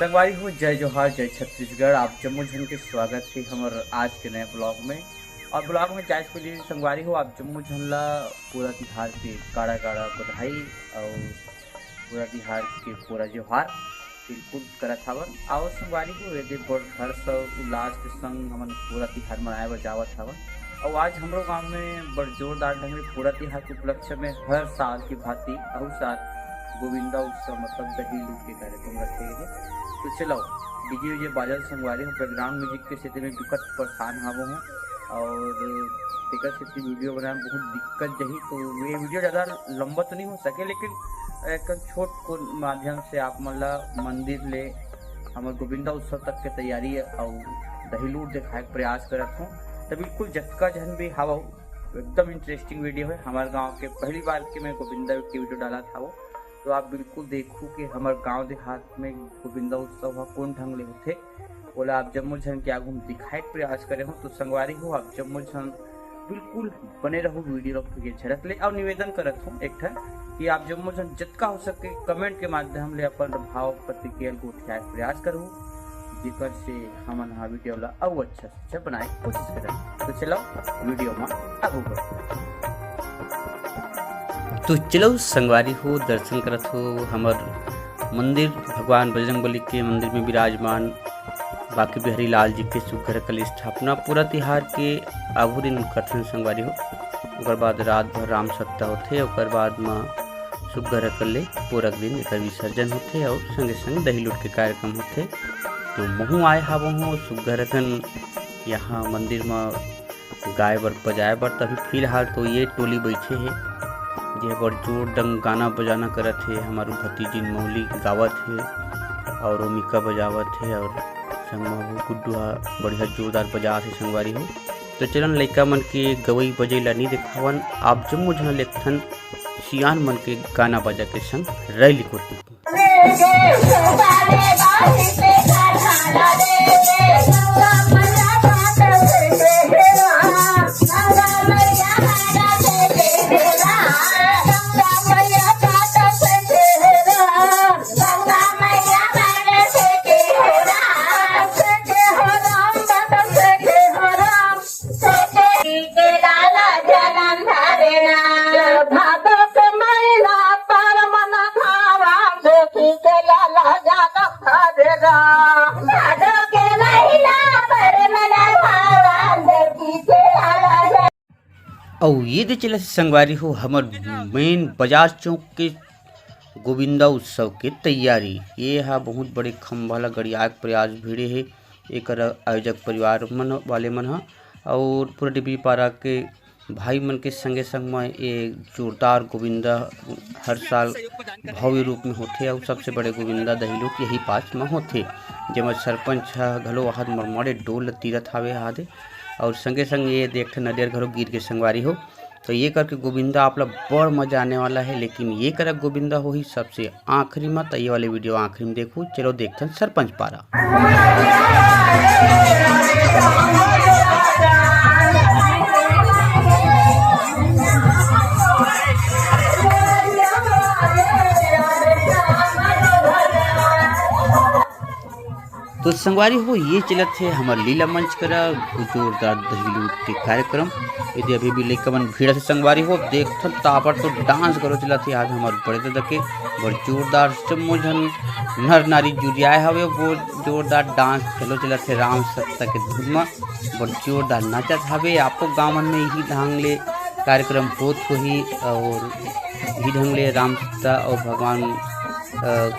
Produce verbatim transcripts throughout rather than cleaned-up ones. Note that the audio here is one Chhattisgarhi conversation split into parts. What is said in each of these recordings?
संगवारी हो, जय जोहार, जय छत्तीसगढ़। आप जम्मो झन के स्वागत हे हमर आज के नए ब्लॉग में। और ब्लॉग में जाए से पहले संगवारी हो, आप जम्मो झन ला पूरा तिहार के गाड़ा गाड़ा बधाई और पूरा तिहार के पूरा जोहार बिल्कुल करत हवन। और संगवारी हो, एदे बड़ हर्ष और उल्लास के संग हमन पूरा तिहार मनाए बर जावत हवन। और आज हमरो गांव में बड़ जोरदार ढंग ले पूरा तिहार के उपलक्ष्य में हर साल की भांति अहू साल गोविंदा उत्सव मतलब दही लूट के कार्यक्रम रखे गए हे। तो चलो, डीजे वीजे बाजल संगवारी हो, बैकग्राउंड म्यूजिक के सेती में बिकट परेशान हावो हूँ और तेकर सेती वीडियो बनाए में बहुत दिक्कत जही। तो ये वीडियो ज़्यादा लंबा तो नहीं हो सके, लेकिन एक छोट को माध्यम से आप मन ला मंदिर ले हमर गोविंदा उत्सव तक के तैयारी अउ दही लूट दिखाए के प्रयास करत हूँ। तो बिल्कुल जतका झन भी हावव, एकदम इंटरेस्टिंग वीडियो है। हमारे गांव के पहली बार के मैं गोविंदा के वीडियो डालत हावो, तो आप बिल्कुल देखू कि हमर गांव देहात में गोविंदा उत्सव ह कोन ढंग ले होथे, ओला आप जम्मो झन के आगू में दिखाए के प्रयास करे हूँ। तो संगवारी हो, आप जम्मो झन बिल्कुल बने रहू वीडियो के झलक ले। और निवेदन करत हूँ एक ठन कि आप जम्मो झन जतका हो सके कमेंट के माध्यम ले अपन भाव प्रतिक्रिया ल गोठियाए के प्रयास करू, जेकर से हमन हा वीडियो ला अउ अच्छा से अच्छा बनाए के कोशिश करन। तो चलो वीडियो में आगू बढ़ो। तो चलो संगवारी हो, दर्शन करत हो हमर मंदिर, भगवान बजरंग बली के मंदिर में विराजमान बांके बिहारी लाल जी के सुग्घर कल स्थापना पूरा तिहार के आघू दिन करथन संगवारी हो। ओकर बाद रात भर राम सप्ता होथे, ओकर बाद म सुग्घर कल ले पूरा दिन एकर विसर्जन होथे और संगे संग दही लूट के कार्यक्रम होथे। तो महू आए हावों हो सुग्घर कन यहाँ मंदिर म गाए बर बजाए बर। तभी फिलहाल तो ये टोली बैठे हे, जे बड़ जोर डंग गाना बजाना करत हे। हमारू भतीजिन मौली गावत हे और ओमिका बजावत हे और संगमा हो गुड्डू हा बढ़िया जोरदार बजात हे संगवारी हो। तो चलन लइका मन के गवई बजई ला नी देखावन, आप जम्मो झन ल एक ठन सियान मन के गाना बजा के संग रैली कोती। अउ ये दे चला संगवारी हो, हमर मेन बाजार चौक के गोविंदा उत्सव के तैयारी। ये हा बहुत बड़े खंभा ला गड़िया के प्रयास भिड़े हे एकर आयोजक परिवार मन वाले मन हा, और पूरा डिबरी पारा के भाई मन के संगे संग म ये जोरदार गोविंदा हर साल भव्य रूप में होथे, अउ सबसे बड़े गोविंदा दही लूट यही पास म होथे, जेमा सरपंच ह घलो आहत मरमाड़े डोल तीरत हावे हादे, अउ संगे संग ये दे एक ठन नरियर घलो गिर गे संगवारी हो। तो ये करके गोविंदा आप ला बड़ मजा आने वाला है, लेकिन ये करा गोविंदा होही सबसे आखिरी में। तो ये वाले वीडियो आखिरी में देखू। चलो देखथन सरपंच पारा। तो संगवारी हो, ये चलत हे हमर लीला मंच करा जोरदार दही लूट के कार्यक्रम। यदि अभी भी लइका मन भीड़ से संगवारी हो, देखथन तापर तो डांस करो चलत हे आज हमर बड़े दादा के। बड़ जोरदार जम्मो झन नर नारी जुरियाए हवे, वो जोरदार डांस चलो चलत हे राम सत्ता के धुन म। बड़ जोरदार नाचत हवे। आपको गाँव मन में यही ढंग ले कार्यक्रम होत होही और यही ढंग ले राम सत्ता और भगवान अ,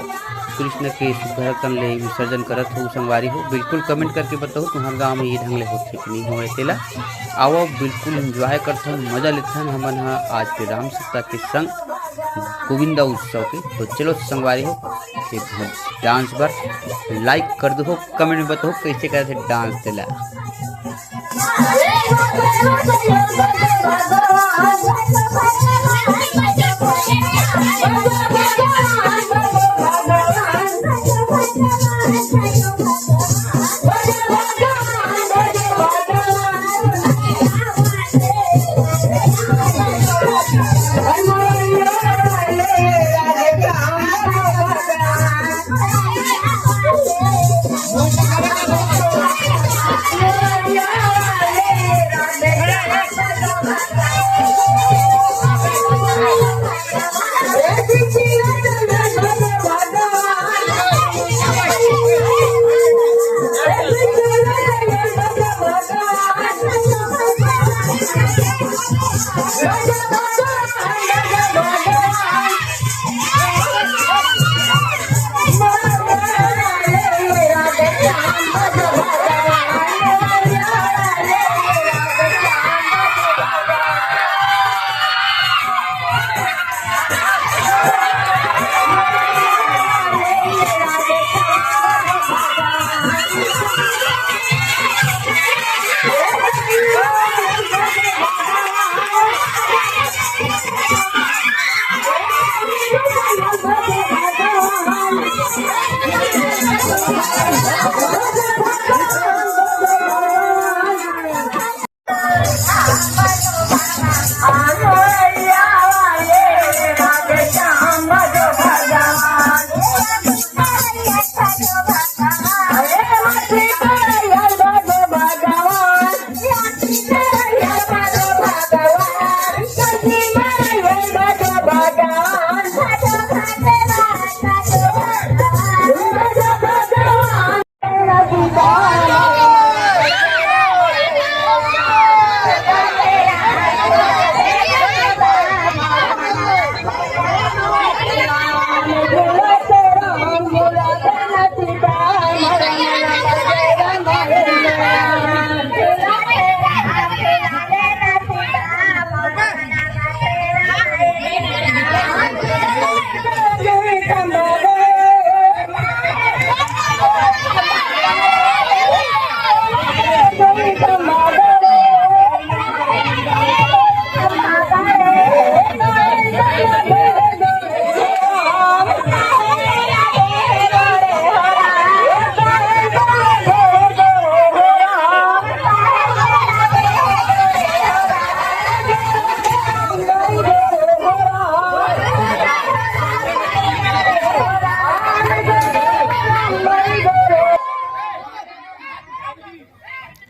कृष्ण के सुग्घर कन ले विसर्जन करत हो संगवारी हो, बिल्कुल कमेंट करके बताओ तुम्हार गांव में ये ढंग ले होथे कि नहीं होए तेला। आओ बिल्कुल एंजॉय करथन, मजा लेथन हमन ह आज के राम सत्ता के संग गोविंदा उत्सव के। तो चलो संगवारी हो, एक डांस बर लाइक कर दो, कमेंट में बताओ कैसे करथे डांस तेला।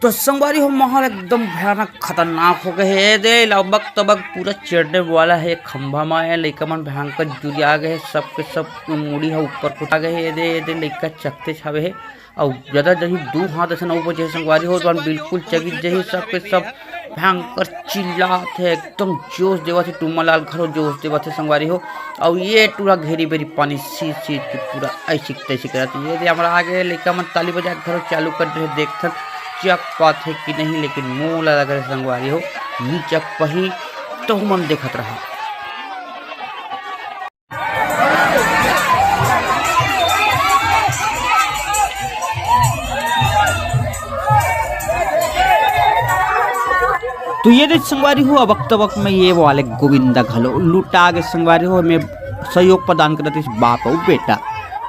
तो संगवारी हो, माहौल एकदम भयानक खतरनाक हो गए हे। ए दे, लगभग तबक पूरा चढ़ने वाला हे खंभा मा। ए लइका मन भयंकर जुरिया गए हे, सबके सब मुड़ी ह ऊपर कुटा गए हे। ए दे, ए दे, लइका चकते छावे हे। अउ ज्यादा जही दू हाथ असन ऊपर जही संगवारी हो, तो बिल्कुल चगित जही, सबके सब भयंकर चिल्लात हे, एकदम जोश देवत हे। टूमा लाल घलो जोश देवत हे संगवारी हो। अउ ये टूरा घेरी बेरी पानी सींच सींच के पूरा ऐसी तैसी करत हे। ये दे हमरा आगे लइका मन ताली बजा के घलो चालू कर दे, देखथन चक पात हे कि नहीं, लेकिन मोला लग रहे संगवारी हो, नी चक पही। तो मन देखत रहा। तो ये दे संगवारी हो, अबक तबक में ये वाले गोविंदा घलो लुटा गे संगवारी हो, में सहयोग प्रदान करत हे बाप अउ बेटा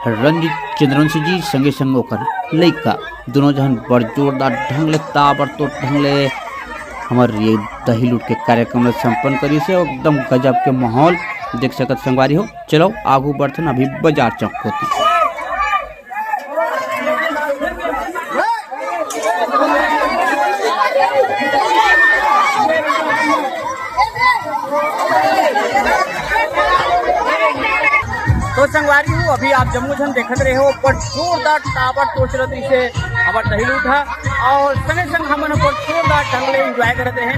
रंजीत चंद्रवंशी जी, संगे संग ओकर लइका, दोनों झन बड़ जोरदार ढंग ले, ताबड़तोड़ ढंग ले हमर ये दही लूट के कार्यक्रम ल संपन्न करिस हे। एकदम गजब के माहौल देख सकत संगवारी हो। चलो आगू बढ़थन अभी बाजार चौक कोती। तो संगवारी हो, अभी आप जम्मो झन देखत रहे हो, बड़ जोरदार ताबड़तोड़ चलत रहिसे हमर दही लूट ह, अउ संगे संग हमन बड़ जोरदार ढंग ले enjoy करत रहे।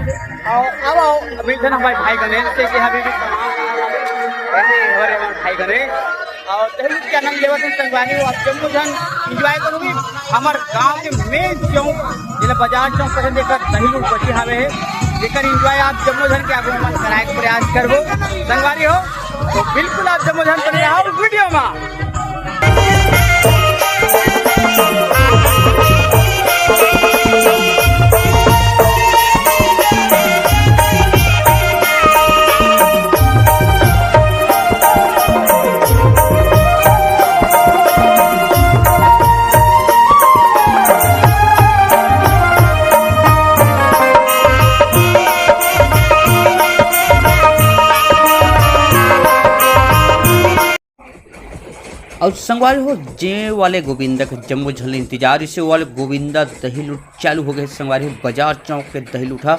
अउ अब आओ, अभी झन हमारे भाई गणेश से कि अभी भी हमारे, हमारे भाई गणेश अउ दही लूट के आनंद लेवत हे संगवारी हो। आप जम्मो झन enjoy करो भी। हमर गांव के main चौक, जेला बाजार चौक कथे, देखत दही लूट बचे हावे हे, जेकर enjoy आप जम्मो झन के आगू में कराए के प्रयास करबो संगवारी हो। तो बिल्कुल आप जम्मो झन बने रहो video मा। अउ संगवारी हो, जे वाले गोविंदा के जम्मो झन ल इंतजार रहिसे, वो वाले गोविंदा दही लूट चालू हो गए संगवारी हो। बाजार चौक के दही लूट ह,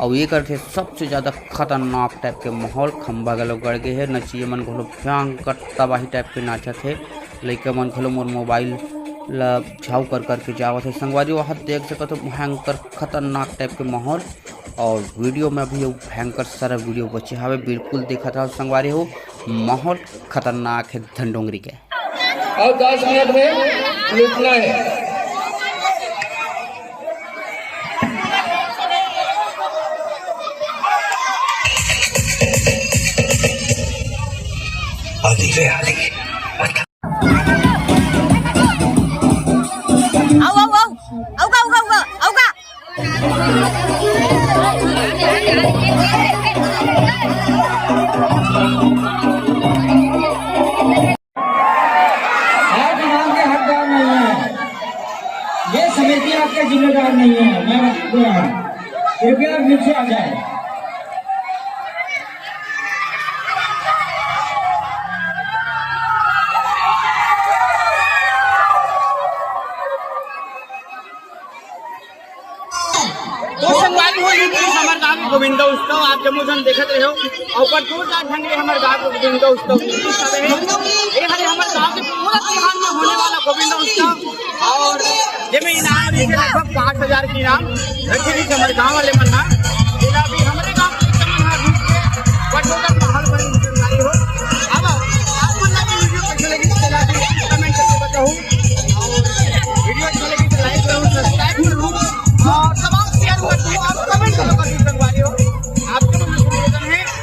अउ ये करके सबसे ज्यादा खतरनाक type के माहौल, खंभा घलो गड़ गए हे, नचिया मन घलो भयंकर तबाही type के नाचत हे, लइका मन घलो मोर mobile ला झाऊ कर करके जावत हे संगवारी हो। वहाँ देख सकत हो भयंकर खतरनाक type के माहौल, अउ video में अभी भयंकर सारा video बचे हावे, बिल्कुल देखत रहो संगवारी हो, माहौल खतरनाक हे धनडोंगरी के। अउ दस मिनट में लूटना है। आली रे आली। आऊ, आऊ, आऊ। आऊ का, आऊ का, आऊ का, आऊ का। ये आपका जिम्मेदार नहीं है, मैं आपको यहाँ कृपया नीचे आ जाए। तो संगवारी हो, ये चीज हमर गांव के गोविंदा उत्सव आप जम्मो झन देखत रहे हो, और ऊपर दो चार झन ले हमर गांव के गोविंदा उत्सव ये हरे हमर गांव के पूरा तिहार में होने वाला गोविंदा उत्सव, और जेमे इनाम रहिथे लगभग पाँच हजार के इनाम रखे रहिथे हमर गांव वाले मन ह।